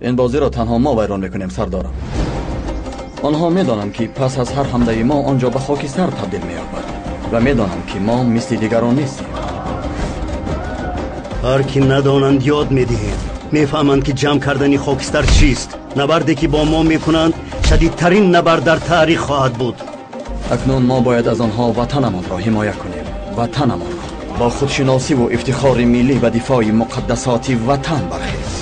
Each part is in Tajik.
Ин бозиро танҳо мо вайрон мекунем, сардорам. Онҳо медонанд, ки пас аз ҳар ҳамлаи мо он ҷо ба хокистар табдил меёбад ва медонанд, ки мо мисли дигарон нестем. Ҳар ки надонанд, ёд медиҳем. Мефаҳманд, ки ҷамъ кардани хокистар чист. Набарде ки бо мо мекунанд, шадидтарин набард дар таърих хоҳад буд. Акнун мо бояд аз онҳо ватанамонро ҳимоя кунем. Ватанамонро бо худшиносиву ифтихори миллӣ ва дифои муқаддасоти ватан бархез.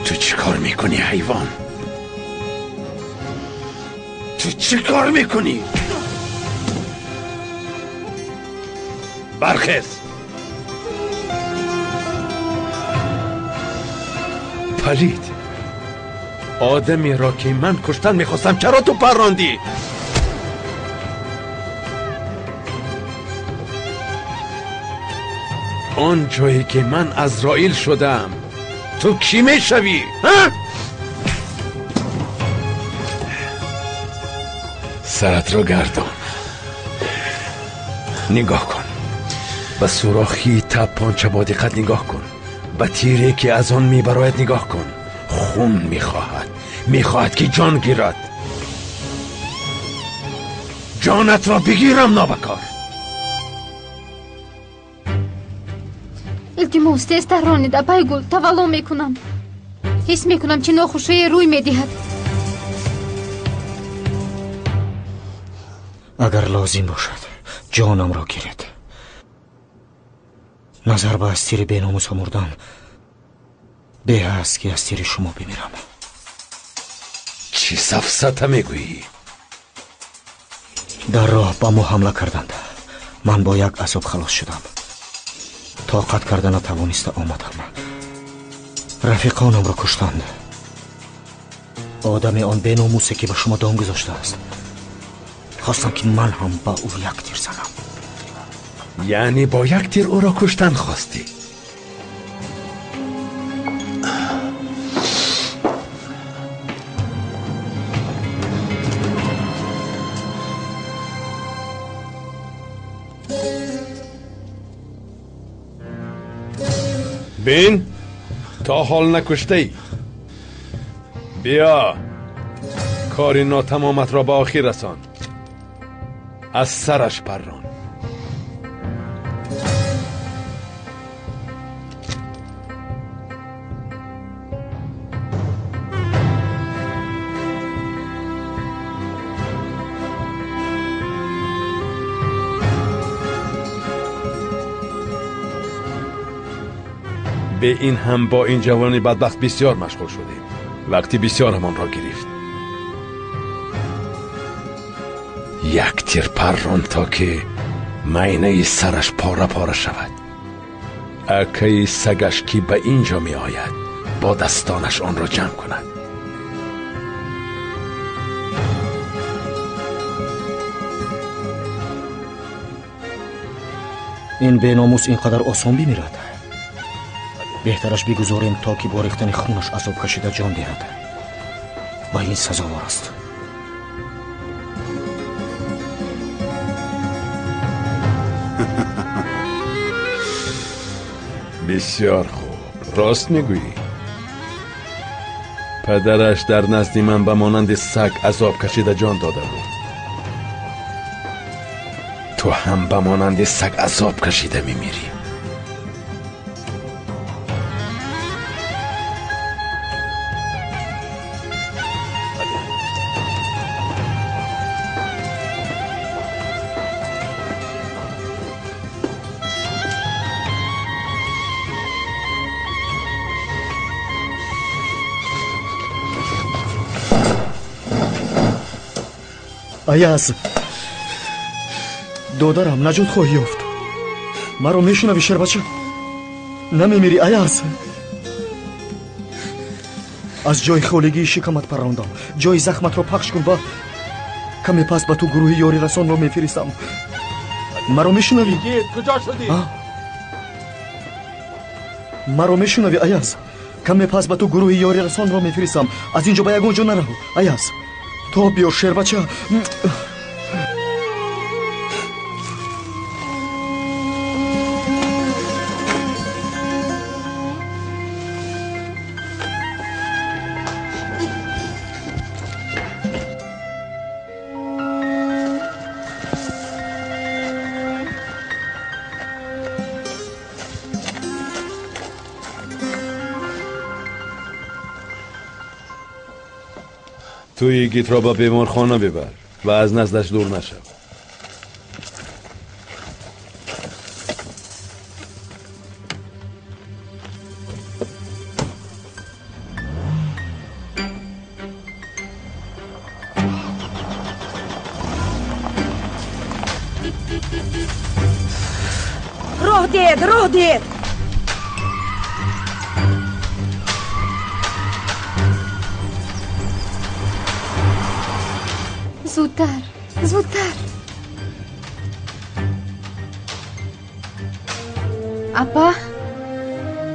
تو چی کار میکنی حیوان؟ تو چی کار میکنی؟ برخیز! پلید، آدمی را که من کشتن میخواستم چرا تو پراندی؟ آن جایی که من عزرائیل شدم تو کی میشوی؟ سرت رو گردان، نگاه کن به سوراخی تپانچه با دقت نگاه کن، به تیری که از آن میبراید نگاه کن. خون میخواهد، میخواهد که جان گیرد. جانت را بگیرم نابکار. Илтимос, тезтар ронед, апай Гул, тавалло мекунам. Ҳис мекунам, чӣ нохушие рӯй медиҳад. Агар лозим бошад, ҷонамро гиред. Назар ба аз тири беномуса мурдан беҳ аст, ки аз тири шумо бимирам. Чӣ сафсата мегӯӣ? Дар роҳ ба мо ҳамла карданд. Ман бо як азоб халос шудам. Тоқат карда натавониста омадам. Рафиқонамро куштанд. Одами он беномусе, ки ба шумо дом гузоштааст, хостам, ки ман ҳам ба ӯ як тир занам. Яъне бо як тир ӯро куштан хостӣ? Бин, то ҳол накуштаӣ. Биё, кори нотамоматро ба охир расон. Аз сараш паррон. به این هم با این جوان بدبخت بسیار مشغول شدیم. وقتی بسیارمان را گرفت. یک تیر پران تا که ماینه سرش پاره پاره شود. اکه سگش که به اینجا می آید با دستانش آن را جمع کند. این بیناموس اینقدر آسان بمیرد. беҳтараш бигузорем, то ки бо рехтани хунаш азоб кашида ҷон диҳад. Ба ин сазовор аст. Бисёр хуб, рост мегӯӣ. Падараш дар назди ман ба монанди саг азоб кашида ҷон дода буд. Ту ҳам ба монанди саг азоб кашида мемирӣ. Аяз, додарам, наҷот хоҳӣ ёфт. Маро мешунавӣ, шербача? Намемирӣ, Аяз. Аз ҷои холигии шикамат паррондам. Ҷои захматро пахш кун ва каме пас ба ту гурӯҳи ёрирасонро мефиристам. Маро мешунавӣ? Куҷо шудӣ? Маро мешунавӣ, Аяз? Каме пас ба ту гурӯҳи ёрирасонро мефиристам. Аз ин ҷо ба ягон ҷо нарав, Аяз. То биё, шербача. Ту йигитро ба беморхона бибар ва аз наздаш дур нашав. Роҳ диҳед, роҳ диҳед! Зудтар, зудтар. Апа,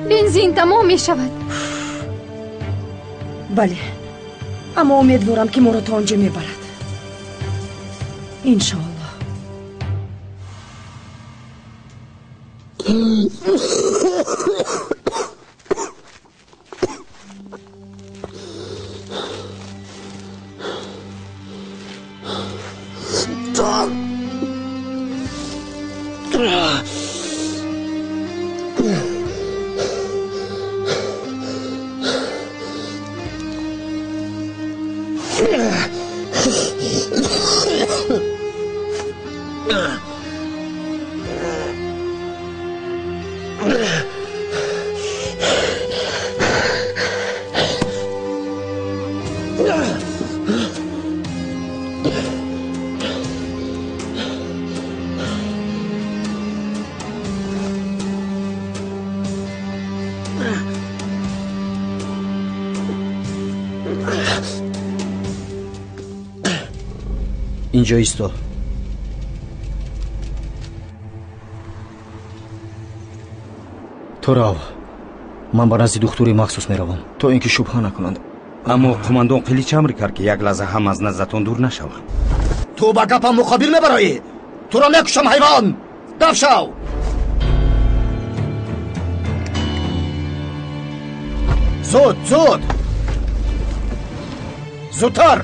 бензин тамом мешавад. Бале, аммо умедворам, ки моро то он ҷо мебарад. Иншоаллоҳ. Инҷо исто. Ту рав. Ман ба назди духтури махсус меравам, то ин ки шубҳа накунанд. Аммо қумандон Қилич амр кард, ки як лаҳза ҳам аз наздатон дур нашавам. Ту ба гапам муқобил мебароӣ? Туро мекушам, ҳайвон! Даф шав! Зуд, зуд! Зудтар!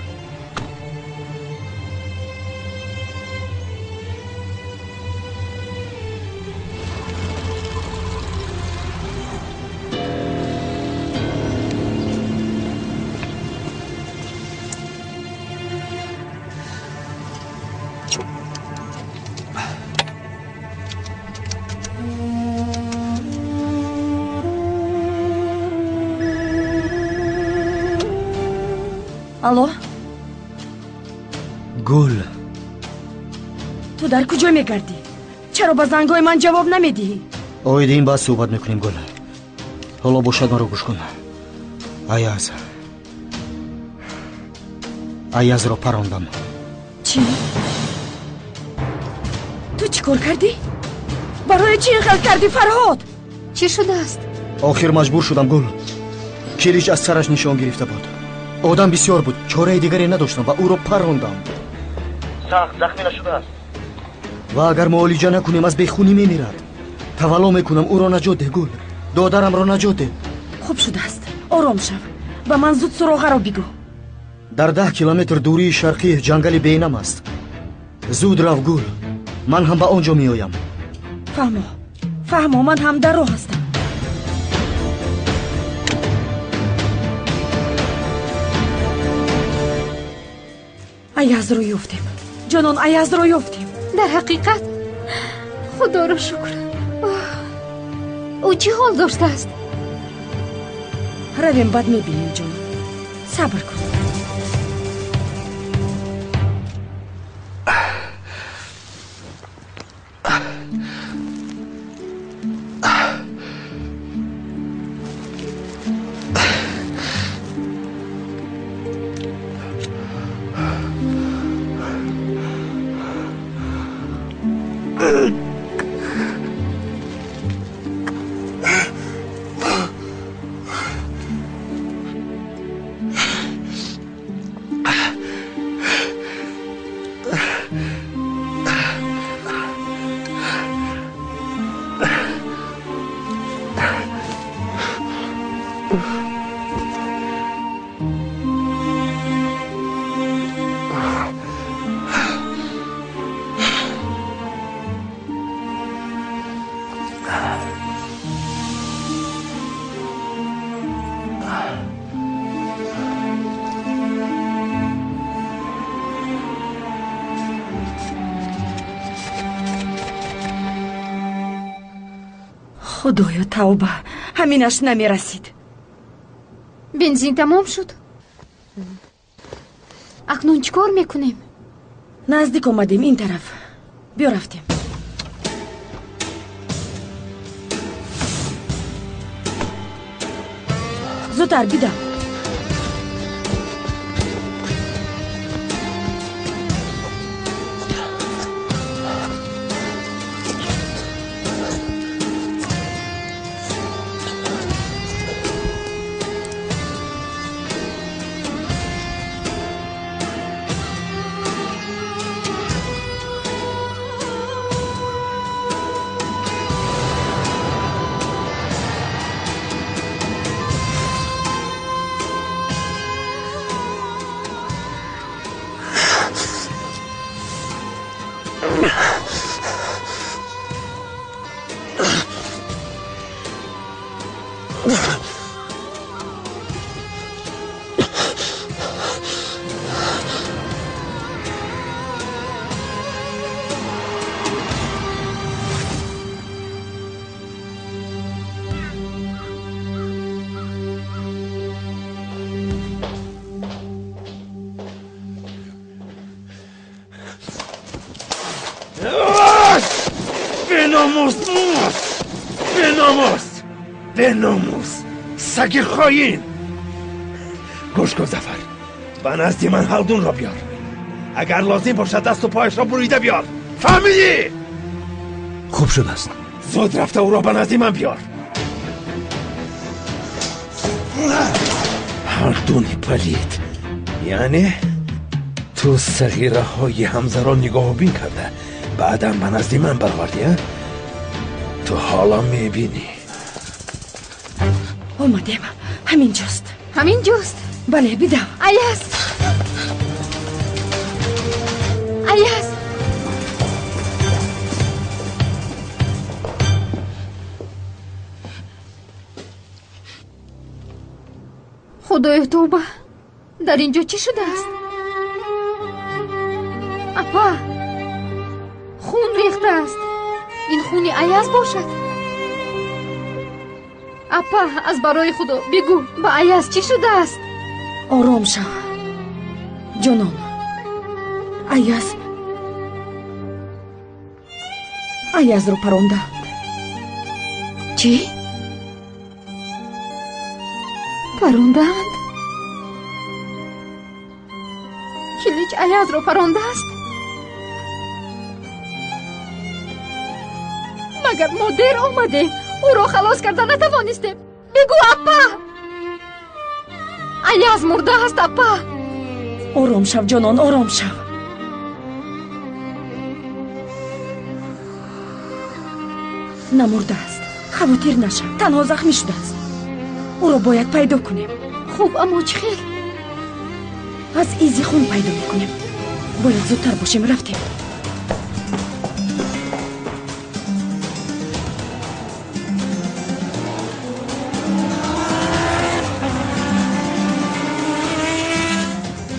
Алло? Гул. Ту дар куҷо мегардӣ? Чаро ба зангҳои ман ҷавоб намедиҳӣ? Оиди ин баъд суҳбат мекунем, Гул. Ҳоло бошад, маро гӯш кун. Аяз. Аязро парондам. Чӣ? Ту чӣ кор кардӣ? Барои чӣ ин хел кардӣ, Фарҳод? Чӣ шудааст? Охир маҷбур шудам, Гул. Килич аз сараш нишон гирифта буд. Одам бисёр буд, чораи дигаре надоштам ва ӯро парондам. Сахт захмӣ нашудааст. Ва агар муолиҷа накунем, аз бехунӣ мемирад. Тавалло мекунам, ӯро наҷот деҳ, Гул. Додарамро наҷот деҳ. Хуб шудааст, ором шав. Ба ман зуд суроғаро бигӯ. Дар 10 километр дурии шарқӣ ҷангали бенам аст. Зуд рав, Гул. Ман ҳам ба он ҷо меоям. Фаҳмо, фаҳмо, ман ҳам дар роҳ ҳастам. Аязро ёфтем, ҷонон, Аязро ёфтем. Дар ҳақиқат худоро шукр. Ӯ чӣ ҳол доштааст? Равем, баъд мебинем, ҷонон. Сабр кун. Худоё, тавба, ҳаминаш намерасид. Бензин тамом шуд. Акнун чӣ кор мекунем? Наздик омадем, ин тараф. Биё рафтем. Зудтар бидав. Беномус, саги хоин! Гӯш кун, Зафар, ба назди ман Ҳалдунро биёр. Агар лозим бошад, дасту пояшро бурида биёр. Фаҳмидӣ? Хуб шудааст. Зуд рафта ӯро ба назди ман биёр. Ҳалдуни палид, яъне ту сағираҳои Ҳамзаро нигоҳубин карда, баъдан ба назди ман баровардӣ, а? Ту ҳоло мебинӣ. Омадем. Ҳамин ҷост. Ҳамин ҷост? Бале, бидав. Аяз! Аяз! Худоё, тавба! Дар ин ҷо чӣ шудааст? Апа! Хун рехтааст. Ин хуни Аяз бошад? Апа, аз барои Худо бигӯ, ба Аяз чӣ шудааст? Ором шав, ҷонон. Аяз Аязро парондаанд. Чӣ? Парондаанд? Килич Аязро парондааст? Магар мо дер омадем? Ӯро халос карда натавонистем. Бигӯ, апа! Аяз мурдааст, апа! Ором шав, ҷонон, ором шав. Намурдааст. Хавотир нашав. Танҳо захмӣ шудааст. Ӯро бояд пайдо кунем. Хуб, аммо чӣ хел? Аз изи хун пайдо мекунем. Бояд зудтар бошем. Рафтем.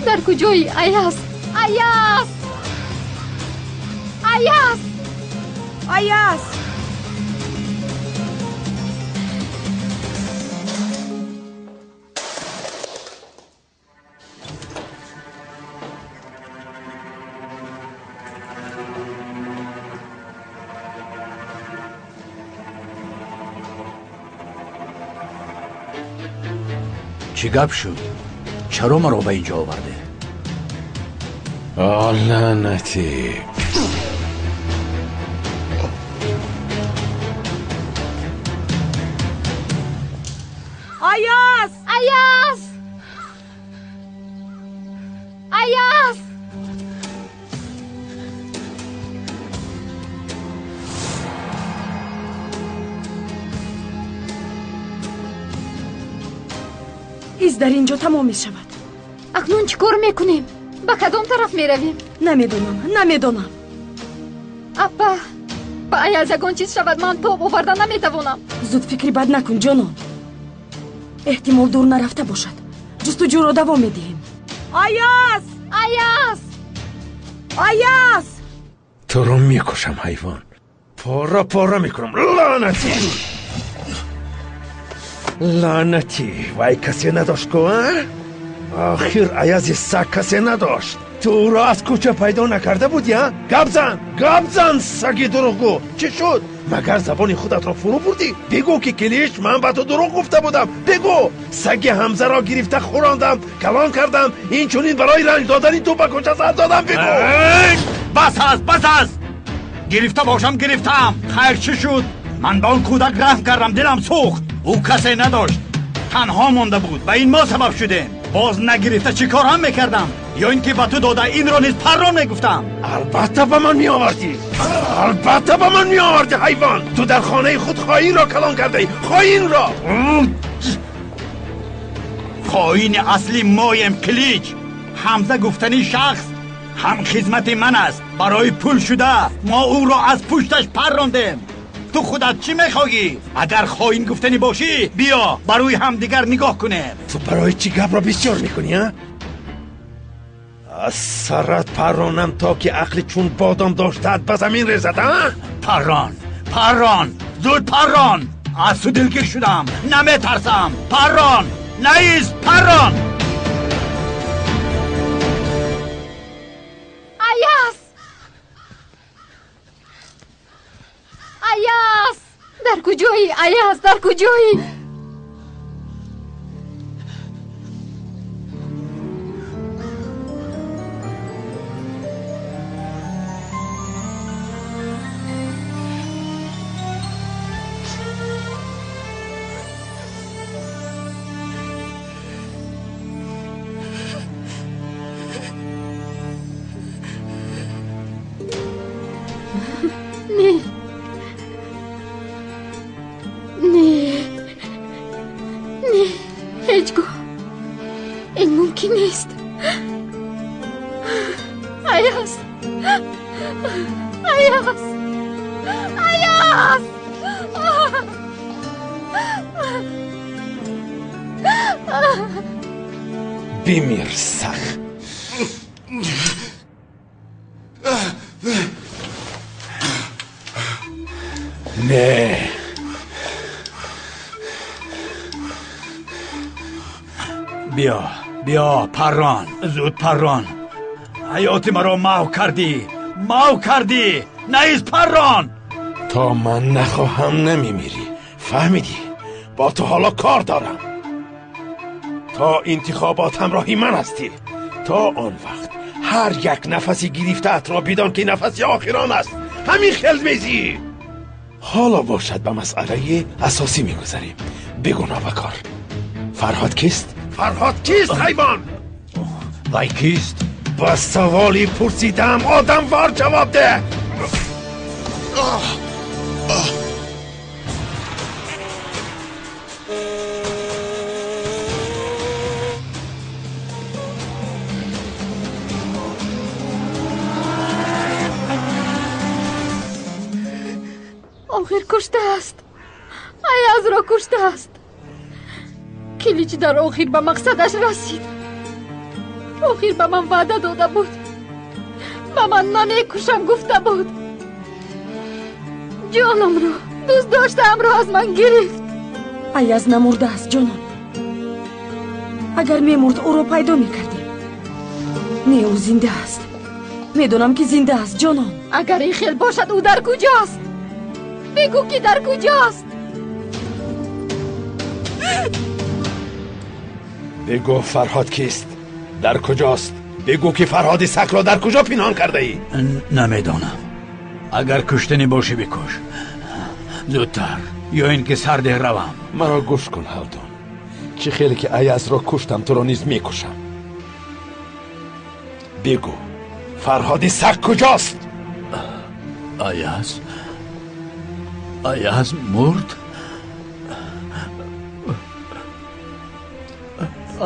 Дар куҷои Аяз? Аяз! Аяз! Аяз! Чӣ гап шуд? Чаро маро ба ин ҷо оварде? О, лаънатӣ! Аяз! Аяз! Аяз! Из дар ин ҷо тамом мешавад. Акнун чӣ кор мекунем? Ба кадом тараф меравем? Намедонам, намедонам. Апа, ба Аяз ягон чиз шавад, ман тоб оварда наметавонам. Зуд фикри бад накун, ҷонон. Эҳтимол дур нарафта бошад. Ҷустуҷӯро давом медиҳем. Аяз! Аяз! Аяз! Туро мекушам, ҳайвон. Пора пора мекунам. Лаънатӣ! Лаънатӣ! Вай касе надошт ку, а? Охир Аязи саг касе надошт. Ту ӯро аз кӯча пайдо накарда будӣ, а? Гап зан! Гап зан, саги дурӯғгӯ! Чӣ шуд? Магар забони худатро фурӯ бурдӣ? Бигӯ ки Килиш ман ба ту дурӯғ гуфта будам. Бигӯ! Саги Ҳамзаро гирифта хӯрондам, калон кардам, инчунин барои ранҷ додани ту ба кӯча сар додам. Бигӯ! Бас аст, бас аст! Гирифта бошам, гирифтаам. Хайр, чӣ шуд? Ман ба он кӯдак раҳм кардам, дилам сӯхт. Ӯ касе надошт, танҳо монда буд. Ба ин мо сабаб шудем. Боз нагирифта чӣ кор ҳам мекардам? Ё ин ки ба ту дода инро низ паррон мегуфтам? Албатта ба ман меовардӣ, албатта ба ман меовардӣ, ҳайвон. Ту дар хонаи худ хоинро калон кардаӣ, хоинро. Хоини аслӣ моем, Килич. Ҳамза гуфтани шахс ҳам хизмати ман аст. Барои пул шуда мо ӯро аз пушташ паррондем. Ту худат чӣ мехоҳӣ? Агар хоин гуфтанӣ бошӣ, биё барои ҳамдигар нигоҳ кунем. Ту барои чӣ гапро бисёр мекунӣ, а? Аз сарат парронам то ки ақли чун бодом доштаат ба замин резад, а? Паррон, паррон, зуд паррон. Аз ту дилгир шудам, наметарсам. Паррон, наист, паррон. Аяз! Аяз! Дар куҷоӣ, Аяз? Дар куҷоӣ? Не, не, не, ҳеҷ гоҳ ин мумкин нест. Аяз, Аяз, Аяз! Бимир, саг. Не. Биё, биё, паррон, зуд паррон. Ҳаёти маро маҳв кардӣ, маҳв кардӣ. Наист, паррон. То ман нахоҳам намемирӣ. Фаҳмидӣ? Бо ту ҳоло кор дорам. То интихобот ҳамроҳи ман ҳастӣ. То он вақт ҳар як нафаси гирифтаатро бидон ки нафаси охирон аст. Ҳамин хел мезӣ. Ҳоло бошад ба масъалаи асосӣ мегузарем. Бигӯ нобакор, Фарҳод кист? Фарҳод кист, ҳайвон? Вай кист? Ба саволи пурсидаам одамвор ҷавоб деҳ. Охир куштааст. Аязро куштааст. Килич дар охир ба мақсадаш расид. Охир ба ман ваъда дода буд. Ба ман намекушам гуфта буд. Ҷонамро, дӯст доштаамро аз ман гирифт. Аяз намурдааст, ҷонам. Агар мемурд, ӯро пайдо мекардем. Не, ӯ зинда аст. Медонам ки зинда аст, ҷонон. Агар ин хел бошад, ӯ дар куҷост? Бигӯ ки дар куҷост? Бигӯ Фарҳод кист? Дар куҷост? Бигӯ ки Фарҳоди сагро дар куҷо пинҳон кардаӣ? Намедонам. Агар куштанӣ бошӣ бикуш. Зудтар, ё ин ки сардеҳ равам. Маро гӯш кун, Ҳалдун. Чӣ хеле ки Аязро куштам, туро низ мекушам. Бигӯ, Фарҳоди саг куҷост? Аяз? Аяз мурд?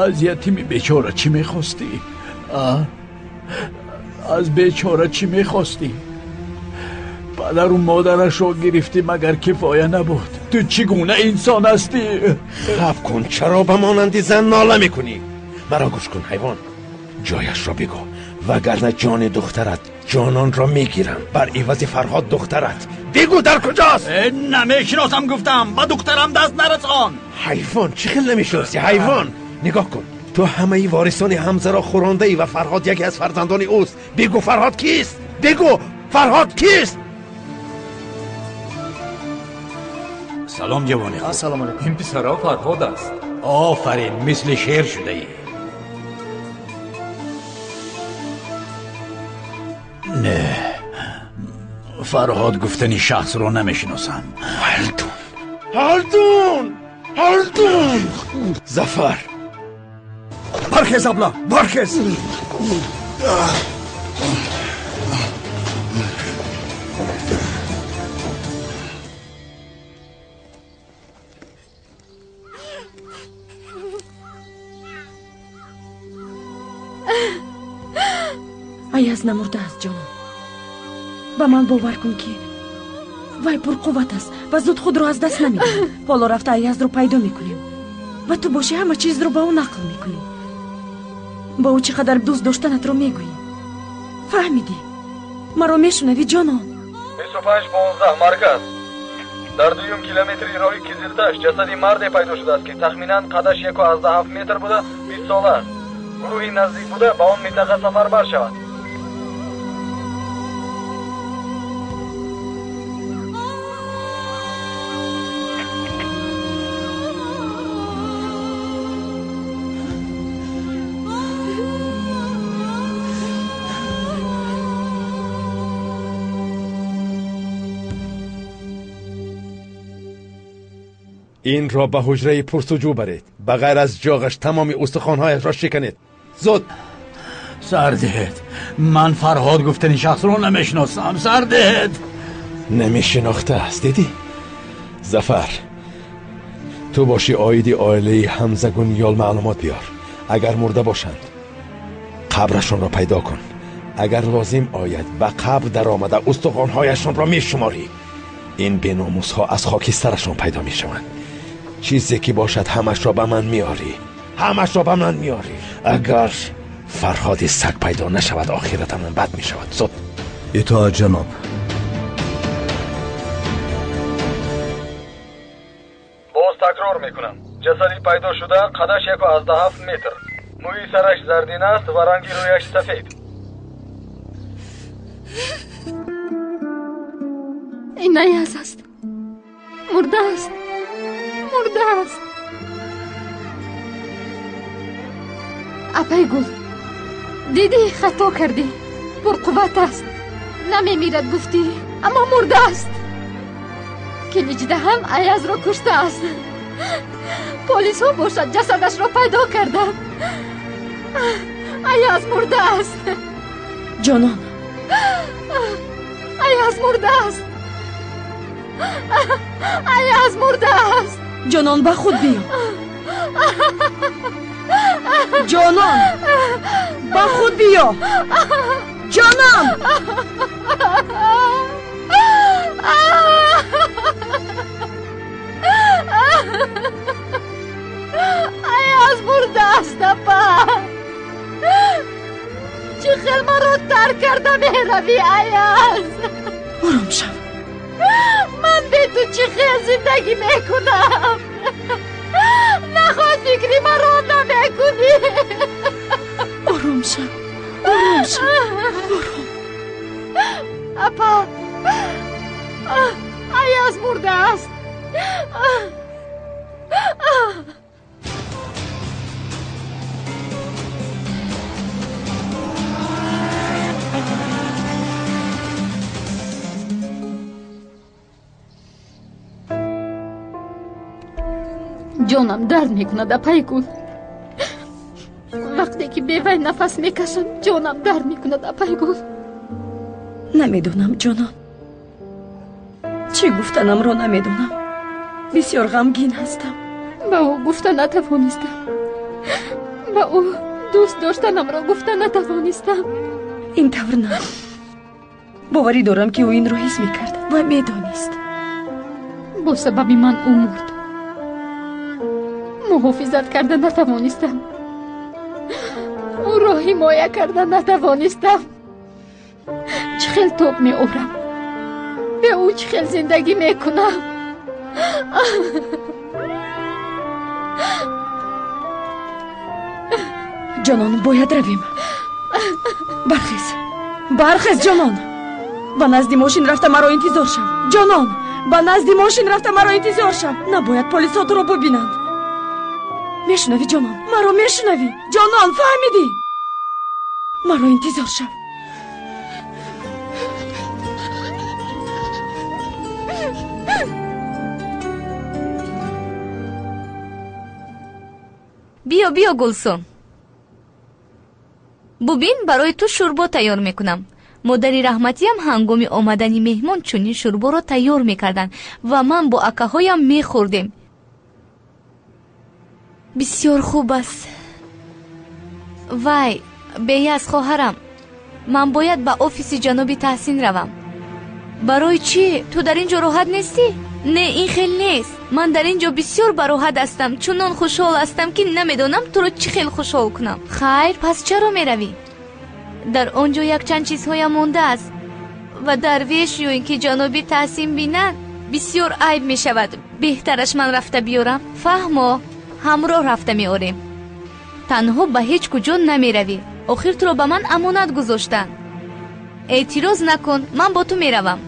Аз ятими бечора чӣ мехостӣ? Аз бечора чӣ мехостӣ? Падару модарашро гирифтӣ, магар кифоя набуд? Ту чӣ гуна инсон ҳастӣ? Хаб кун, чаро ба монанди зан нола мекунӣ? Маро гӯш кун, ҳайвон. Ҷояшро бигӯ, вагарна ҷони духтарат ҷононро мегирам бар ивази Фарҳод духтарат. Бигӯ дар куҷост? Намешиносам гуфтам, ба духтарам даст нарасон. Ҳайвон, чӣ хел намешиносӣ? Ҳайвон, нигоҳ кун, ту ҳамаи ворисони Ҳамзаро хӯрондаӣ ва Фарҳод яке аз фарзандони ӯст. Бигӯ Фарҳод кист? Бигӯ Фарҳод кист? Салом ҷавони хуб. Ассалому алайкум. Ин писара Фарҳод аст. Офарин, мисли шер шудаӣ. Не, Фарҳод гуфтани шахсро намешиносам. Ҳалдун, Ҳалдун, Ҳалдун! Зафар! Бархез, абла, бархез! Аяз намурдааст, ҷонон. Ба ман бовар кун, ки вай пурқувват аст ва зуд худро аз даст намедиҳад. Ҳоло рафта Аязро пайдо мекунем ва ту бошӣ ҳама чизро ба ӯ нақл мекунӣ. Ба ӯ чӣ қадар дӯст доштанатро мегӯӣ. Фаҳмидӣ? Маро мешунавӣ, ҷонон? 25-15 марказ. Дар дуюм километри роҳи Кизилташ ҷасади марде пайдо шудааст, ки тахминан қадаш 1,7 метр буда, 20 сола аст. Гурӯҳи наздик буда ба он минтақа сафарбар шавад. Инро ба ҳуҷраи пурсуҷӯ баред. Ба ғайр аз ҷоғаш тамоми устухонҳояшро шиканед. Зуд! Сар диҳед, ман Фарҳод гуфтани шахсро намешиносам. Сар диҳед. Намешинохтааст, дидӣ? Зафар, ту бошӣ оиди оилаи Ҳамзагунёл маълумот биёр. Агар мурда бошанд, қабрашонро пайдо кун. Агар лозим ояд, ба қабр даромада устухонҳояшонро мешуморӣ. Ин беномусҳо аз хокистарашон пайдо мешаванд. Чизе ки бошад ҳамашро ба ман меорӣ. Ҳамашро ба ман меорӣ. Агар Фарҳоди саг пайдо нашавад, охиратамон бад мешавад. Зуд! Итоат, ҷаноб. Боз такрор мекунам. Ҷасади пайдо шуда қадаш 1,7 метр. Мӯи сараш зардин аст ва ранги рӯяш сафед. Ин Аяз аст. Мурда аст. Мурда аст. Апай Гул, дидӣ хато кардӣ. Пурқувват аст. Намемирад гуфтӣ, аммо мурда аст. Килиҷда ҳам Аязро куштааст. Полисҳо бошад ҷасадашро пайдо карданд. Аяз мурда аст. Ҷонон. Аяз мурда аст. Аяз мурда аст. Ҷонон, ба худ биё. Ҷонон, ба худ биё. Ҷонон! Аяз мурда аст, апа. Чӣ хел маро тарк карда меравӣ, Аяз? Ором шав. Ман бе ту чӣ хел зиндагӣ мекунам? Нахоҳ фикри маро намекунӣ. Ором шав, ором шав, ором. Апа, Аяз мурда аст. Ҷонам дард мекунад, апаи Гул. Вақте ки бевай нафас мекашам, ҷонам дард мекунад, апаи Гул. Намедонам, ҷонон. Чӣ гуфтанамро намедонам. Бисёр ғамгин ҳастам. Ба ӯ гуфта натавонистам. Ба ӯ дӯст доштанамро гуфта натавонистам. Ин тавр на. Боварӣ дорам, ки ӯ инро ҳис мекард ва медонист. Бо сабаби ман ӯ мурд. Муҳофизат карда натавонистам. Ӯро ҳимоя карда натавонистам. Чӣ хел тоб меорам? Бе ӯ чӣ хел зиндагӣ мекунам? Ҷонон, бояд равем. Бархез, бархез, ҷонон. Ба назди мошин рафта маро интизор шав. Ҷонон, ба назди мошин рафта маро интизор шав. Набояд полисҳо туро бубинанд. Мешунавӣ, ҷонон? Маро мешунавӣ? Ҷонон, фаҳмидӣ? Маро интизор шав. Биё, биё, Гулсум. Бубин, барои ту шӯрбо тайёр мекунам. Модари раҳматиям ҳангоми омадани меҳмон чунин шӯрборо тайёр мекарданд ва ман бо акаҳоям мехӯрдем. Бисёр хуб аст. Вай, беяз, хоҳарам, ман бояд ба офиси ҷаноби Таҳсин равам. Барои чӣ? Ту дар ин ҷо роҳат нестӣ? Не, ин хел нест. Ман дар ин ҷо бисёр бароҳат ҳастам. Чунон хушҳол ҳастам, ки намедонам туро чӣ хел хушҳол кунам. Хайр, пас чаро меравӣ? Дар он ҷо якчанд чизҳоям мондааст ва дарвеш ё ин ки ҷаноби Таҳсин бинанд, бисёр айб мешавад. Беҳтараш ман рафта биёрам. Фаҳмо, ҳамроҳ рафта меорем. Танҳо ба ҳеҷ куҷо намеравӣ. Охир туро ба ман амонат гузоштанд. Эътироз накун, ман бо ту меравам.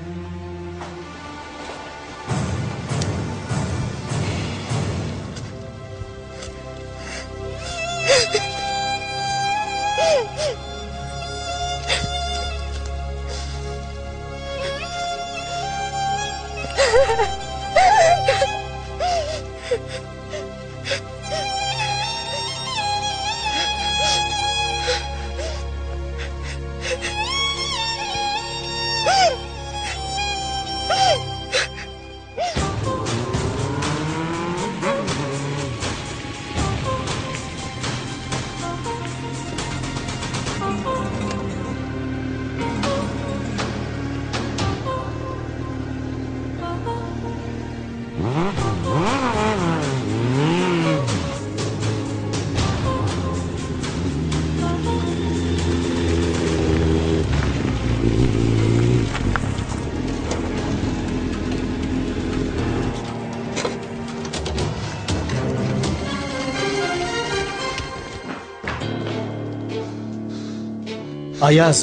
Аяз,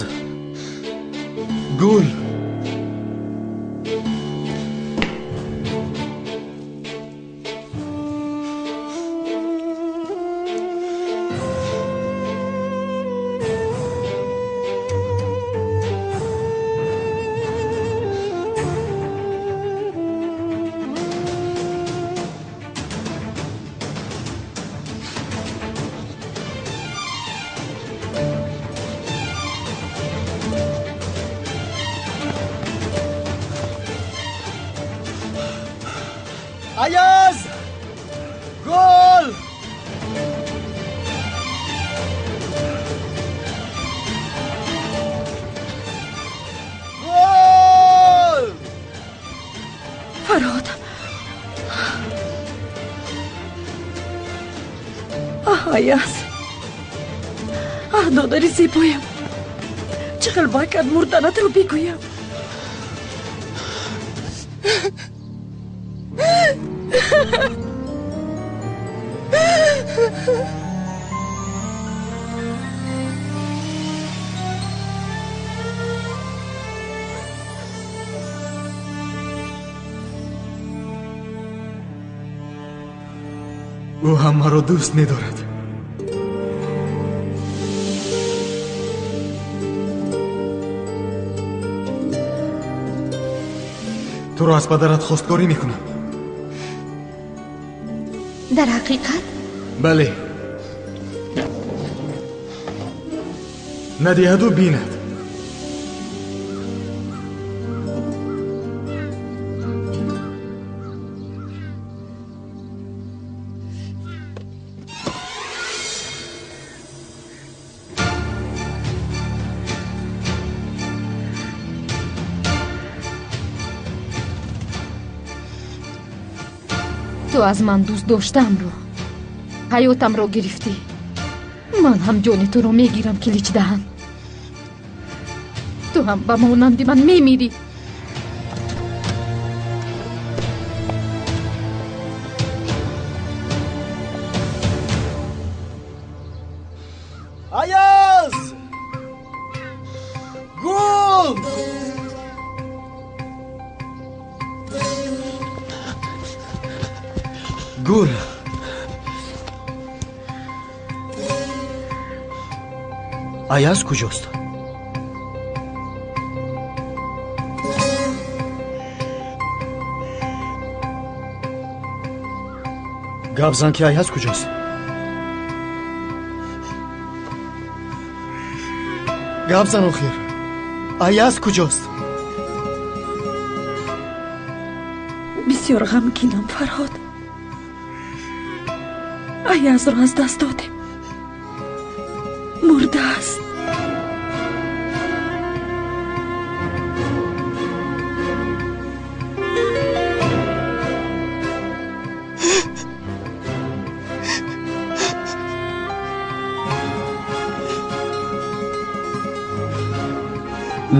Гул. Аяз! Гул! Гул! Фарҳод! Аҳ, Аяз! Аҳ, додари зебоям! Чӣ хел бакад мурданатро бигӯям? Ӯ ҳам маро дӯст медорад. Туро аз падарат хостгорӣ мекунам. Дар ҳақиқат? Бале. Надиҳаду бинад. Ту аз ман дӯст доштаамро, ҳаётамро гирифтӣ. Ман ҳам ҷони туро мегирам, Киличдаҳан. Ту ҳам ба монанди ман мемирӣ. Аяз! Гул! Гул! Аяз куҷост? Гап зан ки Аяз куҷост? Гап зан охир. Аяз куҷост? Бисёр ғамгинам, Фарҳод. Аязро аз даст додем. Мурдааст.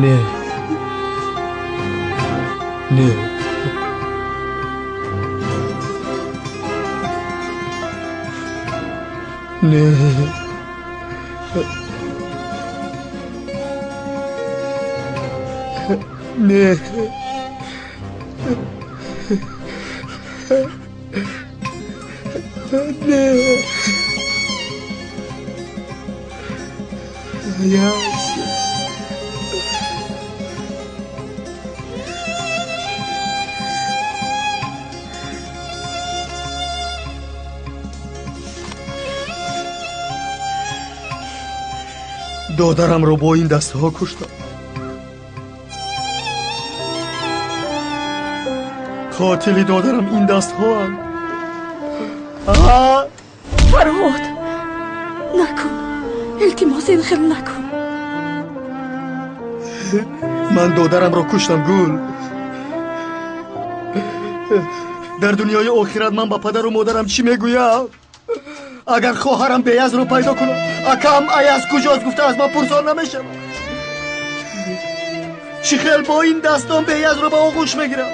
Не. Не. Не. Не. Не. Аяз. Додарамро бо ин дастҳо куштам. Қотили додарам ин дастҳоанд. Фарҳод, накун, илтимос, ин хел накун. Ман додарамро куштам, Гул. Дар дунёи охират ман ба падару модарам чӣ мегӯям? Агар хоҳарам Беязро пайдо кунам, акам Аяз куҷост гуфта аз ман пурсон намешавад. Чӣ хел бо ин дастон Беязро ба оғӯш мегирам?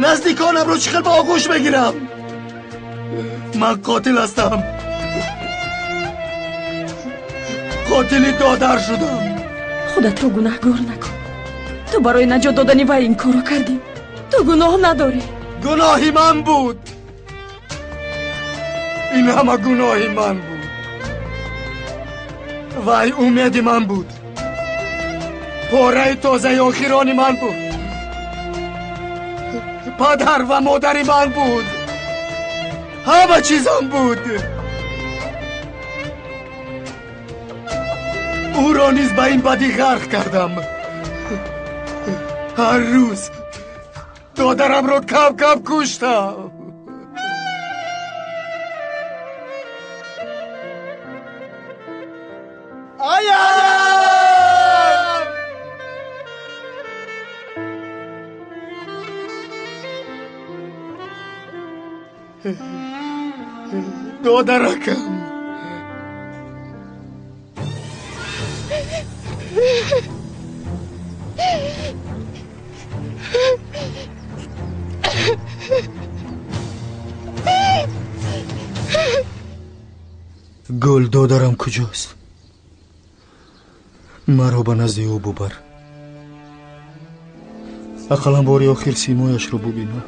Наздиконамро чӣ хел ба оғӯш мегирам? Ман қотил ҳастам. Қотили додар шудам. Худатро гунаҳгор накун. Ту барои наҷот додани вай ин корро кардӣ. Ту гуноҳ надорӣ. Гуноҳи ман буд. Ин ҳама гуноҳи ман буд. Вай умеди ман буд. Пораи тозаи охирони ман буд. Падар ва модари ман буд. Ҳама чизам буд. Ӯро низ ба ин бадӣ ғарқ кардам. Ҳар рӯз додарамро кам-кам куштам. Аяз! Додаракам! Гул, додарам куҷост? Маро ба назди ӯ бубар. Ақаллан бори охир симояшро бубинам.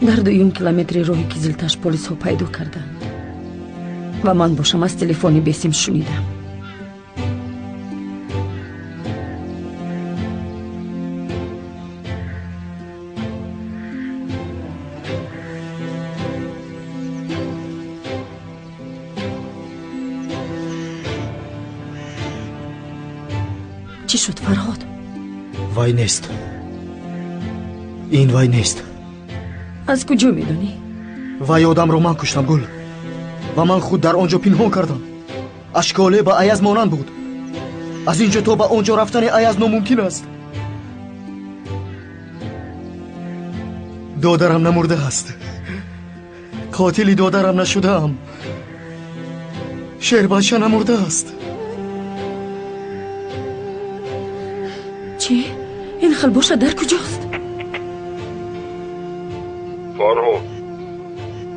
Дар дуюм километри роҳи Кизилташ полисҳо пайдо карданд ва ман бошам аз телефони бесим шунидам. Чӣ шуд, Фарҳод? Вай нест. Ин вай нест. Аз куҷо медонӣ? Вай одамро ман куштам, Гул. Ва ман худ дар он ҷо пинҳон кардам. Ашколе ба Аяз монанд буд. Аз ин ҷо то ба он ҷо рафтани Аяз номумкин аст. Додарам намурдааст. Қотили додарам нашудаам. Шербача намурдааст. Чӣ? Ин хел бошад дар куҷост? Фарҳод,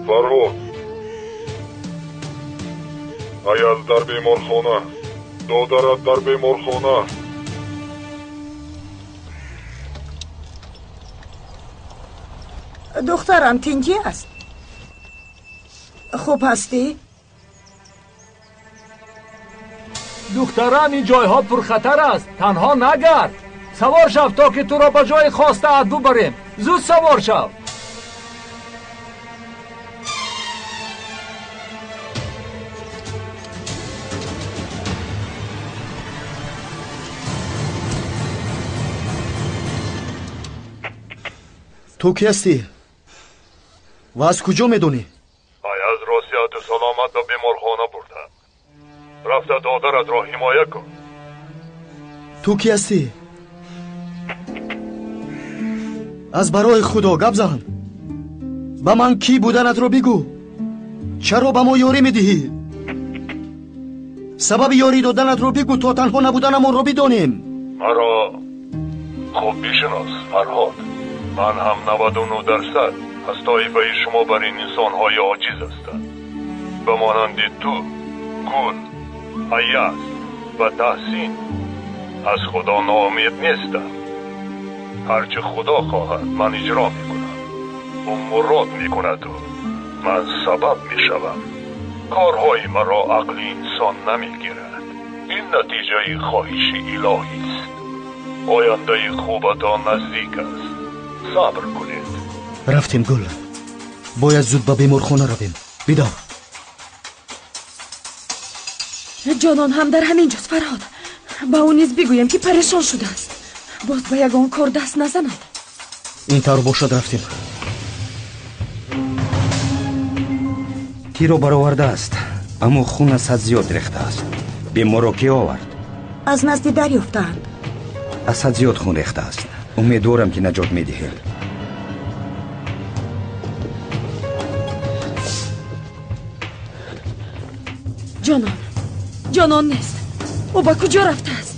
Фарҳод, Аяз дар беморхона, додарат дар беморхона. Духтарам тинҷӣ аст? Хуб ҳастӣ? Духтарам, ин ҷойҳо пурхатар аст, танҳо нагард. Савор шав то ки туро ба ҷои хостаат бубарем. Зуд савор шав. Ту кӣ ҳастӣ ва аз куҷо медонӣ? Аязро сиҳату саломат ба беморхона бурдам. Рафта додаратро ҳимоя кун. Ту кӣ ҳастӣ? Аз барои Худо гап зан. Ба ман кӣ буданатро бигӯ. Чаро ба мо ёрӣ медиҳӣ? Сабаби ёрӣ доданатро бигӯ то танҳо набуданамонро бидонем. Маро хуб бишинос, Фарҳод. Ман ҳам 99% аз тоифаи шумо бар ин инсонҳои оҷиз ҳастам. Ба монанди ту, Гул, Аяз ва Таҳсин аз Худо ноумед нестам. Ҳарчи Худо хоҳад ман иҷро мекунам. Ӯ мурод мекунаду ман сабаб мешавам. Корҳои маро ақли инсон намегирад. Ин натиҷаи хоҳиши илоҳист. Ояндаи хубатон наздик аст. Сабр кунед. Рафтем, Гул. Бояд зуд ба беморхона равем. Бидор. Ҷонон ҳам дар ҳамин ҷост, Фарҳод. Ба ӯ низ бигӯем ки парешон шудааст. Боз ба ягон кор даст назанад. Ин тавр бошад, рафтем. Тиро баровардааст, аммо хун аз ҳад зиёд рехтааст. Беморро кӣ овард? Аз назди дарёфтаанд. Аз ҳад зиёд хун рехтааст. Умедворам ки наҷот медиҳем. Ҷонон, ҷонон нест. Ӯ ба куҷо рафтааст?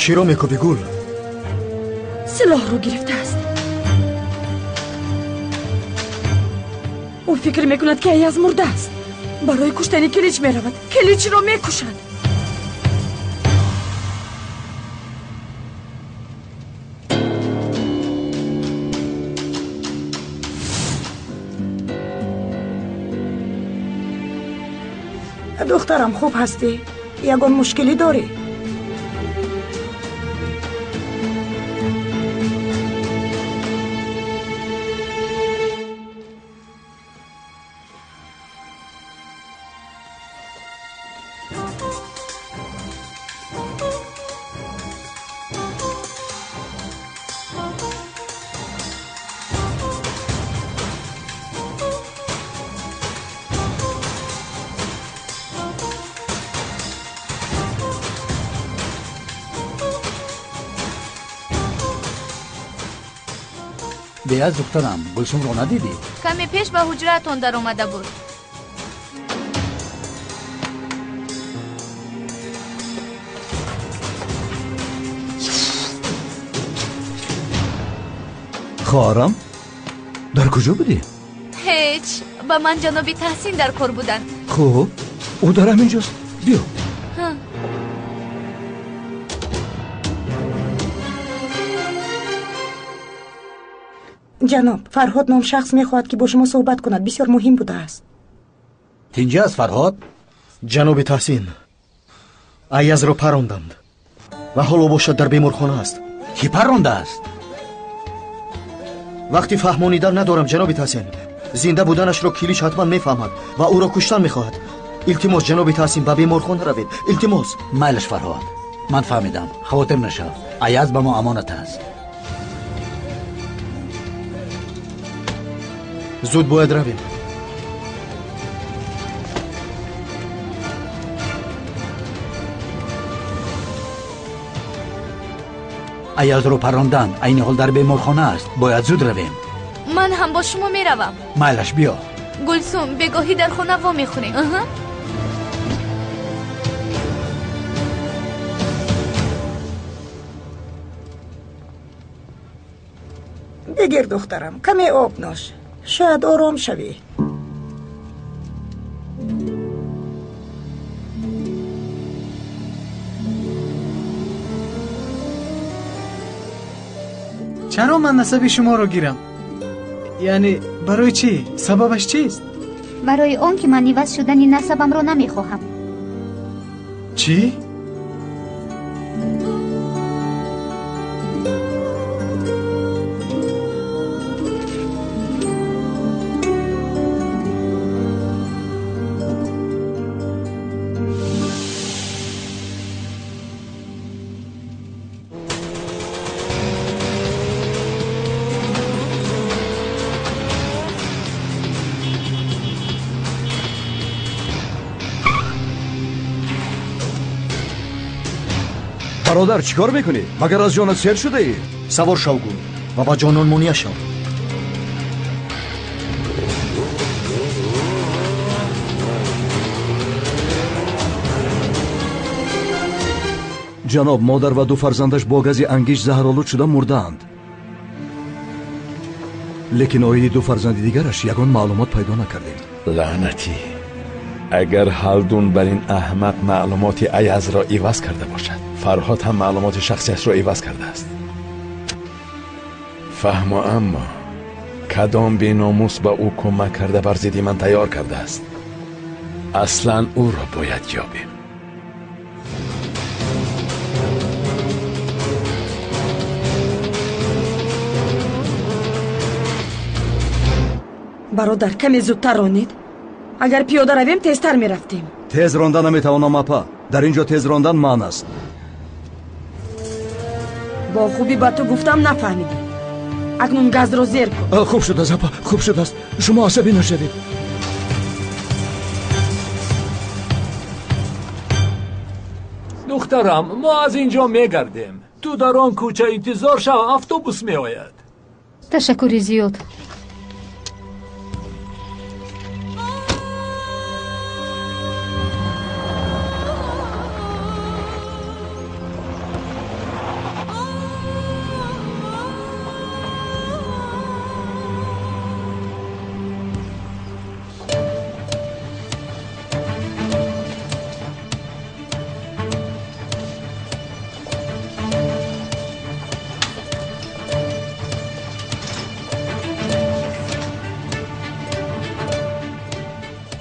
Чиро мекӯбӣ, Гул? Силоҳро гирифтааст. Ӯ фикр мекунад ки Аяз мурдааст. Барои куштани Килич меравад. Киличро мекушад. Духтарам, хуб ҳастӣ? Ягон мушкилӣ дорӣ? Беаз, духтарам, Гулсумро надидӣ? Каме пеш ба ҳуҷраатон даромада буд. Хоҳарам, дар куҷо будӣ? Ҳеҷ, ба ман ҷаноби Таҳсин дар кор буданд. Хуб, ӯ дар ҳамин ҷост. Биё. Ҷаноб, Фарҳод ном шахс мехоҳад ки бо шумо суҳбат кунад. Бисёр муҳим будааст. Тинҷӣ аст, Фарҳод? Ҷаноби Таҳсин, Аязро паронданд. Ва ҳоло бошад дар беморхона аст. Кӣ паррондааст? Вақти фаҳмонидан надорам, ҷаноби Таҳсин. Зинда буданашро Килич ҳатман мефаҳмад ва ӯро куштан мехоҳад. Илтимос, ҷаноби Таҳсин, ба беморхона равед. Илтимос. Майлаш, Фарҳод, ман фаҳмидам. Хавотир нашав, Аяз ба мо амонат аст. Зуд бояд равем. Аязро парронданд, айни ҳол дар беморхона аст. Бояд зуд равем. Ман ҳам бо шумо меравам. Майлаш, биё. Гулсум, бегоҳӣ дар хона во мехӯрем. Бигир, духтарам, каме об нӯш, шояд ором шавӣ. Чаро ман насаби шуморо гирам? Яъне барои чӣ? Сабабаш чист? Барои он ки ман иваз шудани насабамро намехоҳам. Чӣ? Бародар, чӣ кор мекунӣ? Магар аз ҷонат сер шудаӣ? Савор шав, Гул, ва ба ҷонон мония шав. Ҷаноб, модар ва ду фарзандаш бо гази ангиш заҳролуд шуда мурдаанд. Лекин оиди ду фарзанди дигараш ягон маълумот пайдо накардем. Лаънатӣ, агар Ҳалдун бар ин аҳмақ маълумоти Аязро иваз карда бошад, Фарҳод ҳам маълумоти шахсияшро иваз кардааст. Фаҳмо, аммо кадом беномус ба ӯ кӯмак карда бар зидди ман тайёр кардааст? Аслан ӯро бояд ёбем. Бародар, каме зудтар ронед. Агар пиёда равем, тезтар мерафтем. Тез ронда наметавонам, апа. Дар ин ҷо тез рондан манъ аст. Бо хубӣ ба ту гуфтам, нафаҳмидӣ. Акнун газро зер кун. Хуб шудааст, апа, хуб шудааст. Шумо асабӣ нашавед. Духтарам, мо аз ин ҷо мегардем. Ту дар он кӯча интизор шав, автобус меояд. Ташаккури зиёд.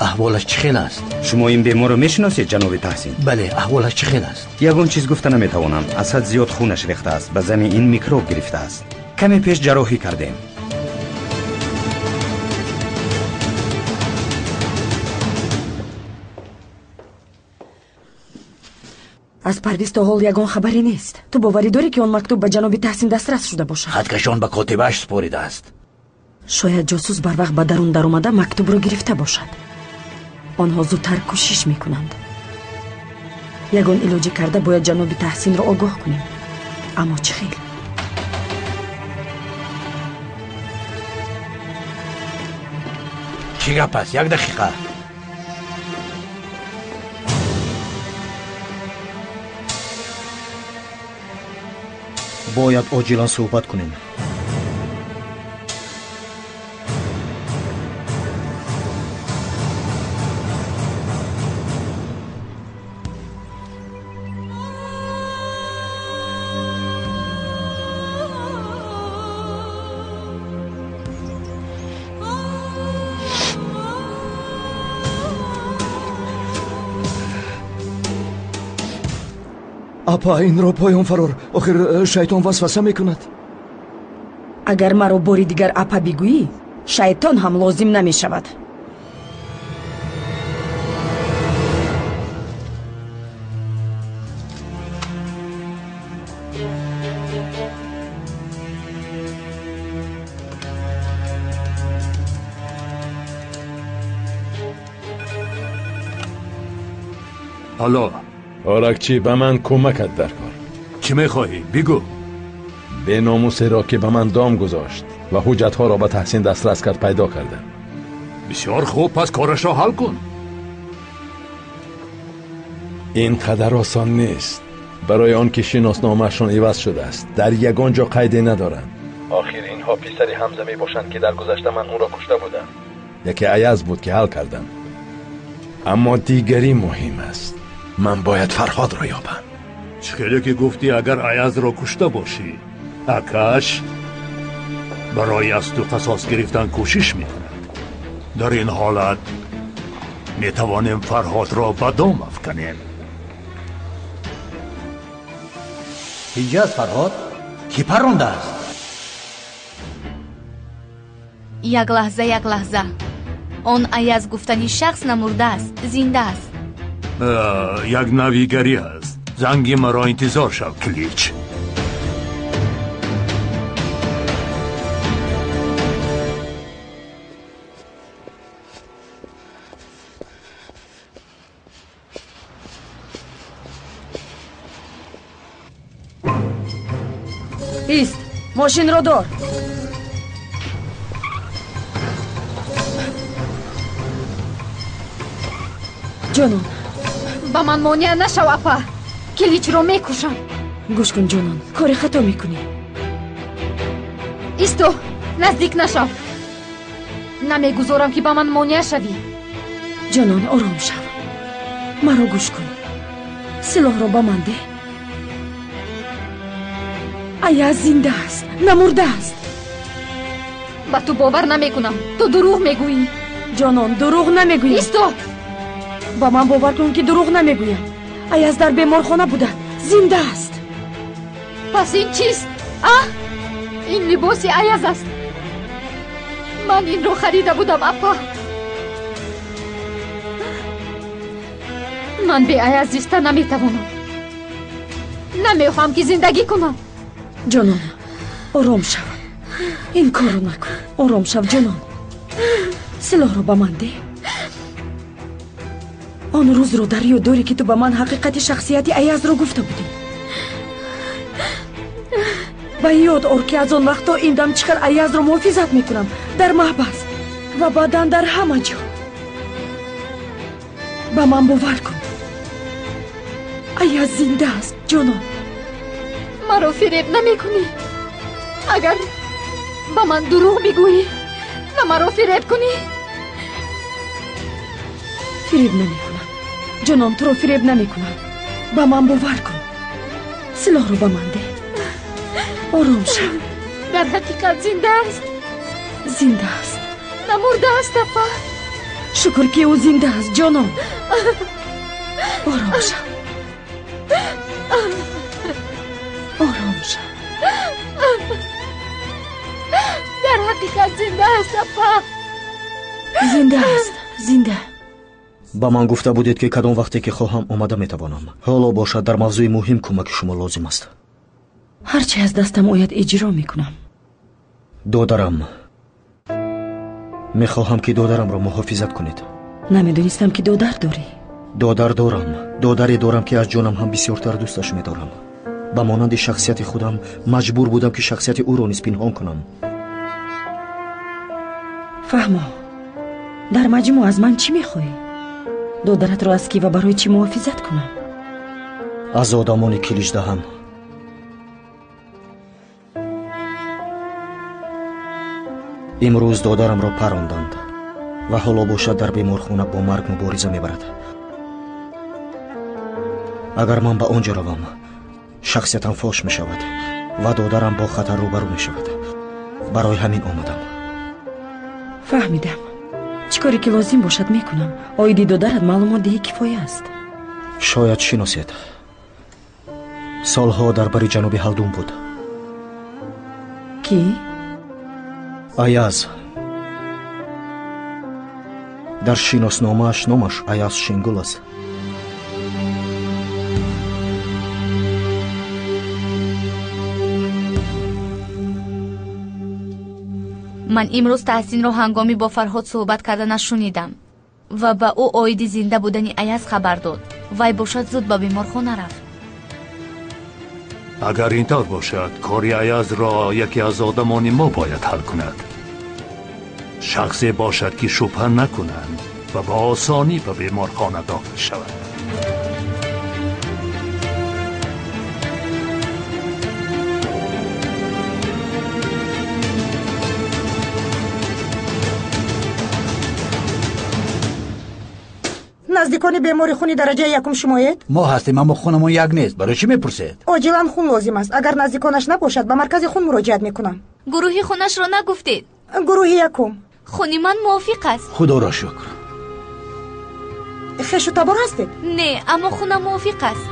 Аҳволаш чӣ хел аст? Шумо ин беморро мешиносед, ҷаноби Таҳсин? Бале, аҳволаш чӣ хел аст? Ягон чиз гуфта наметавонам. Аз ҳад зиёд хунаш рехтааст. Ба зани ин микроб гирифтааст. Каме пеш ҷарроҳӣ кардем. Аз Парвиз то ҳол ягон хабаре нест. Ту боварӣ дорӣ, ки он мактуб ба ҷаноби Таҳсин дастрас шуда бошад? Хаткашон ба котибааш супоридааст. Шояд ҷосус барвақт ба дарун даромада мактубро гирифта бошад. Онҳо зудтар кӯшиш мекунанд. Ягон илоҷӣ карда бояд ҷаноби Таҳсинро огоҳ кунем. Аммо чӣ хел? Чӣ гап аст? Як дақиқа. Бояд оҷилан суҳбат кунем. Апа, инро поён фарор. Охир шайтон васваса мекунад. Агар маро бори дигар апа бигӯӣ, шайтон ҳам лозим намешавад. Алло. Оракчӣ, ба ман кӯмакат дар кор. Чӣ мехоҳӣ? Бигӯ. Беномусеро ки ба ман дом гузошт ва ҳуҷҷатҳоро ба Таҳсин дастрас кард пайдо кардам. Бисёр хуб, пас корашро ҳал кун. Ин қадар осон нест. Барои он ки шиносномаашон иваз шудааст, дар ягон ҷо қайде надоранд. Охир инҳо писари Ҳамза мебошанд, ки дар гузашта ман ӯро кушта будам. Яке Аяз буд, ки ҳал кардам. Аммо дигарӣ муҳим аст. Ман бояд Фарҳодро ёбам. Чӣ хеле ки гуфтӣ, агар Аязро кушта бошӣ, акаш барои аз ту қасос гирифтан кӯшиш мекунад. Дар ин ҳолат метавонем Фарҳодро ба дом афканем. Ҳиҷаз, Фарҳод кӣ паррондааст? Як лаҳза, як лаҳза. Он Аяз гуфтани шахс намурдааст, зинда аст. Як навигарӣ аст. Занги маро интизор шав, Клич. Ист, мошинро дор. Ҷонон, ба ман монеа нашав, апа. Киличро мекушам. Гӯш кун, ҷонон, кори хато мекунӣ. Исто, наздик нашав. Намегузорам, ки ба ман монеа шавӣ. Ҷонон, ором шав. Маро гӯш кун. Силоҳро ба ман деҳ. Аяз зинда аст, намурдааст. Ба ту бовар намекунам. Ту дурӯғ мегӯӣ. Ҷонон, дурӯғ намегӯям. Исто! Ба ман бовар кун, ки дурӯғ намегӯям. Аяз дар беморхона буда, зинда аст. Пас ин чист? А? Ин либоси Аяз аст. Ман инро харида будам, апа. Ман бе Аяз зиста наметавонам. Намехоҳам, ки зиндагӣ кунам. Ҷонон, ором шав. Ин корро накун. Ором шав, ҷонон. Силоҳро ба ман деҳ. Он рӯзро дар ёд дорӣ, ки ту ба ман ҳақиқати шахсияти Аязро гуфта будӣ. Ба ёд ор, ки аз он вақт то ин дам чӣ хел Аязро муҳофизат мекунам дар маҳбас ва баъдан дар ҳама ҷо. Ба ман бовар кун. Аяз зинда аст, ҷонон. Маро фиреб намекунӣ. Агар ба ман дурӯғ бигӯӣ ва маро фиреб кунӣ. Фиреб намекунам. Ҷонон, туро фиреб намекунам. Ба ман бовар кун. Силоҳро ба ман деҳ. Ором шав. Дар ҳақиқат зинда аст. Зинда аст. Намурдааст, апа. Шукр, ки ӯ зинда аст, ҷонон. Ором шав. Ором шав. Дар ҳақиқат зинда аст, апа. Зинда аст, зинда. Ба ман гуфта будед, ки кадом вақте ки хоҳам омада метавонам. Ҳоло бошад, дар мавзӯи муҳим кӯмаки шумо лозим аст. Ҳарчи аз дастам ояд иҷро мекунам. Додарам, мехоҳам, ки додарамро муҳофизат кунед. Намедонистам, ки додар дорӣ. Додар дорам. Додаре дорам, ки аз ҷонам ҳам бисёртар дӯсташ медорам. Ба монанди шахсияти худам маҷбур будам, ки шахсияти ӯро низ пинҳон кунам. Фаҳмо, дар маҷмӯъ аз ман чӣ мехоҳӣ? Додаратро аз кӣ ва барои чӣ муҳофизат кунам? Аз одамони Киличдаҳан. Имрӯз додарамро паронданд ва ҳоло бошад дар беморхона бо марг мубориза мебарад. Агар ман ба он ҷо равам, шахсиятам фош мешавад ва додарам бо хатар рӯбарӯ мешавад. Барои ҳамин омадам. Фаҳмидам. Чӣ коре ки лозим бошад мекунам. Оиди додарат маълумот диҳӣ кифоя аст. Шояд шиносед. Солҳо дар бари ҷаноби Ҳалдун буд. Кӣ? Аяз. Дар шиносномааш номаш Аяз Шенгул аст. Ман имрӯз Таҳсинро ҳангоми бо Фарҳод суҳбат карданаш шунидам ва ба ӯ оиди зинда будани Аяз хабар дод. Вай бошад зуд ба беморхона рафт. Агар ин тавр бошад, кори Аязро яке аз одамони мо бояд ҳал кунад. Шахсе бошад, ки шубҳа накунанд ва ба осонӣ ба беморхона дохил шавад. Наздикони бемори хуни дараҷаи якум шумоед? Мо ҳастем, аммо хунамон як нест. Барои чӣ мепурсед? Оҷилан хун лозим аст. Агар наздиконаш набошад, ба маркази хун муроҷиат мекунам. Гурӯҳи хунашро нагуфтед? Гурӯҳи якум. Хуни ман мувофиқ аст. Худоро шукр. Хешу табор ҳастед? Не, аммо хунам мувофиқ аст.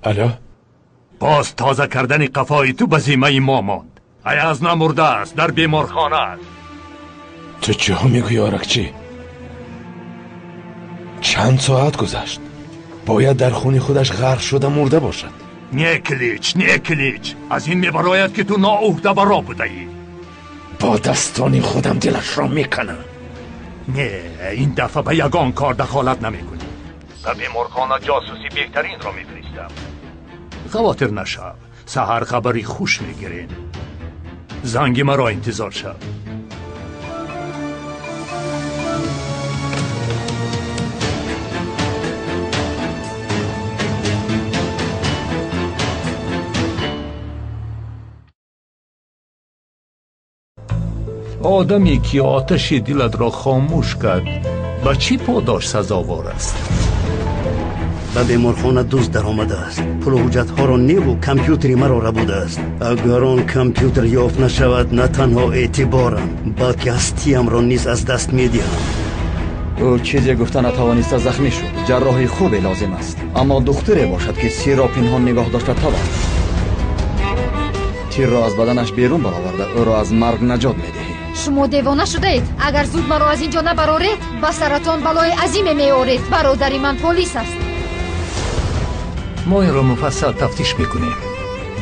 Алло? Боз тоза кардани қафои ту ба зиммаи мо монд. Аяз намурдааст, дар беморхона аст. Ту чиҳо мегӯӣ, Оракчӣ? Чанд соат гузашт. Бояд дар хуни худаш ғарқ шуда мурда бошад. Не, Клич, не, Клич. Аз ин мебарояд, ки ту ноуҳдабаро будаӣ. Бо дастони худам дилашро меканам. Не, ин дафъа ба ягон кор дахолат намекунӣ. Ба беморхона ҷосуси беҳтаринро мефиристам. Хавотир нашав, саҳар хабари хуш мегирем. Занги маро интизор шав. Одаме ки оташи дилатро хомӯш кард, ба чӣ подош сазовор аст? Ба беморхона дузд даромадааст. Пулу ҳуҷҷатҳоро неву компютери маро рабудааст. Агар он компютер ёфт нашавад, на танҳо эътиборам, балки ҳастиямро низ аз даст медиҳам. Ӯ чизе гуфта натавониста захмӣ шуд. Ҷарроҳи хубе лозим аст, аммо духтуре бошад, ки сирро пинҳон нигоҳ дошта тавонад. Тирро аз баданаш берун бароварда, ӯро аз марг наҷот медиҳӣ. Шумо девона шудаед. Агар зуд маро аз ин ҷо набароред, ба саратон балои азиме меоред. Бародари ман полис аст. Мо инро муфассал тафтиш мекунем.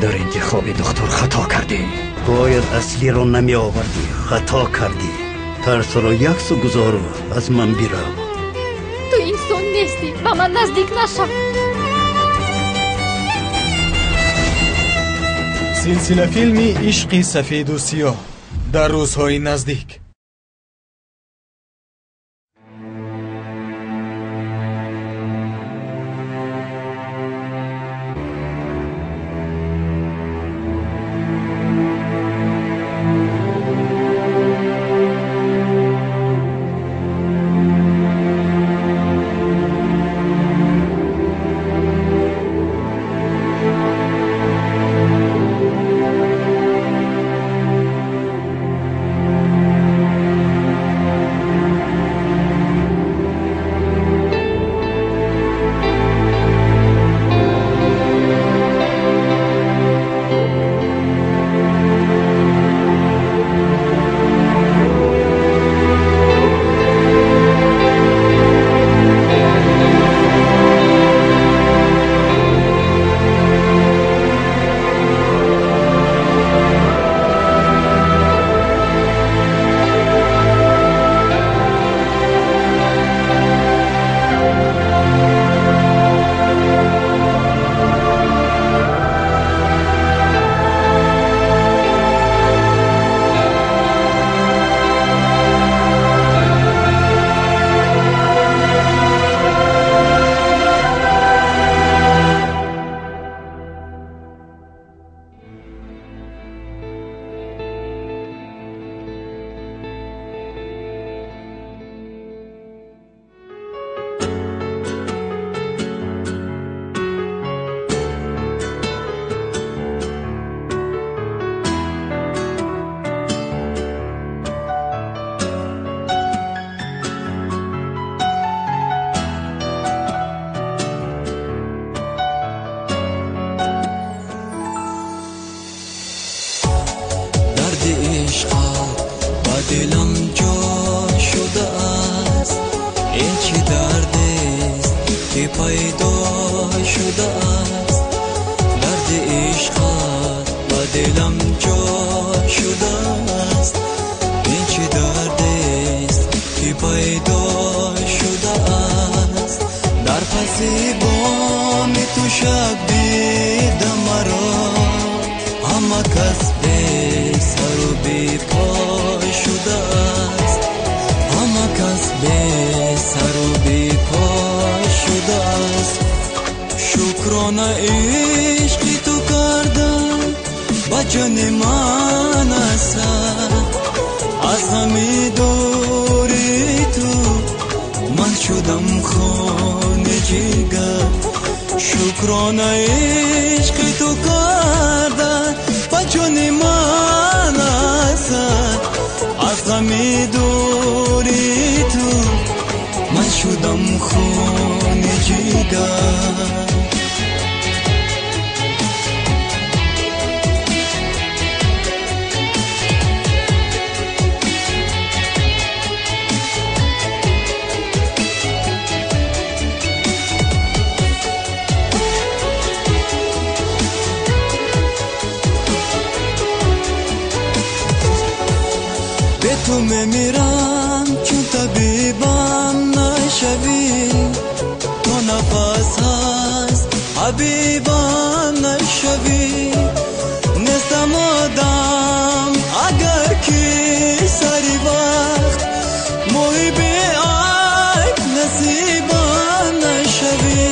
Дар интихоби духтур хато кардӣ. Бояд аслиро намеовардӣ. Хато кардӣ. Тарсро яксу гузору аз ман бирав. Ту инсон нестӣ. Ба ман наздик нашав. Силсилафилми Ишқи сафеду сиёҳ дар рӯзҳои наздик. дилам ҷо шудааст. Ин чӣ дардест ки пайдо шудааст? Дарди ишқат ба дилам ҷо шудааст. Ин чӣ дардест ки пайдо шудааст? Дар паси боми ту шаб дидам маро, ҳама кас бесару бепо шудааст. Ҳама кас бесару бепо шудааст. Шукрона ишқи ту кардам, ба ҷони ман асар. Аз ғами дури ту ман шудам хуни ҷигар. Шукрона ишқи ту кардам, ба ҷони ман асар. Аз ғами дури ту ман шудам хуни ҷигар. Ту мемирам, чун табибам нашавӣ, то нафас ҳаст ҳабибам нашавӣ. Нестам одам агар ки сари вақт моҳи беайб насибам нашавӣ.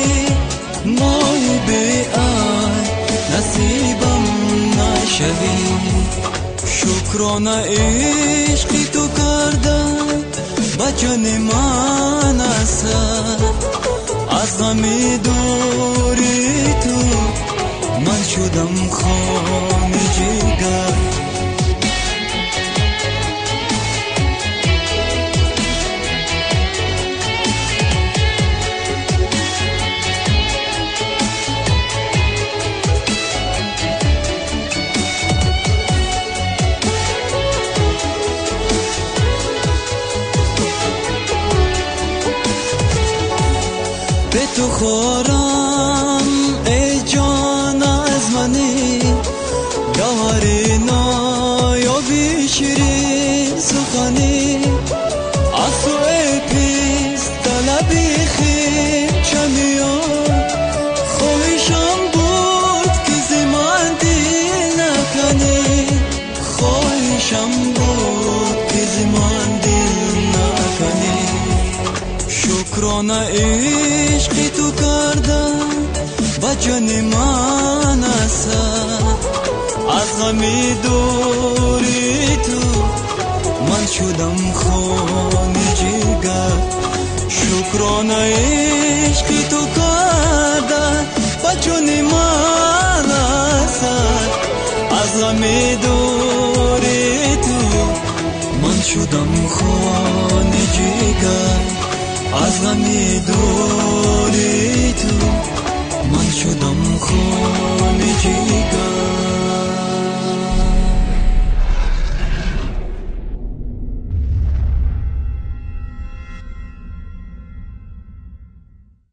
Моҳи беайб насибам нашавӣ. Шукрона ишқи ту кардам, ба ҷони ман асар. Аз ғами дури ту ман шудам хуни ҷигар. Ту хорам эй ҷон аз мани, гавҳари ноёби ширин суханӣ. Аз ту эй пис талаби хичамиён, хоҳишам буд ки зи ман дил наканӣ. Хоҳишам буд ки зи ман дил наканӣ. Шукрона ишқи ту кардам, ба ҷони ман асар. Аз ғами дури ту ман шудам хуни ҷигар. Шукрона ишқи ту кардам, ба ҷони ман асар. Аз ғами дури ту ман шудам хуни ҷигар. Аз ғами дури ту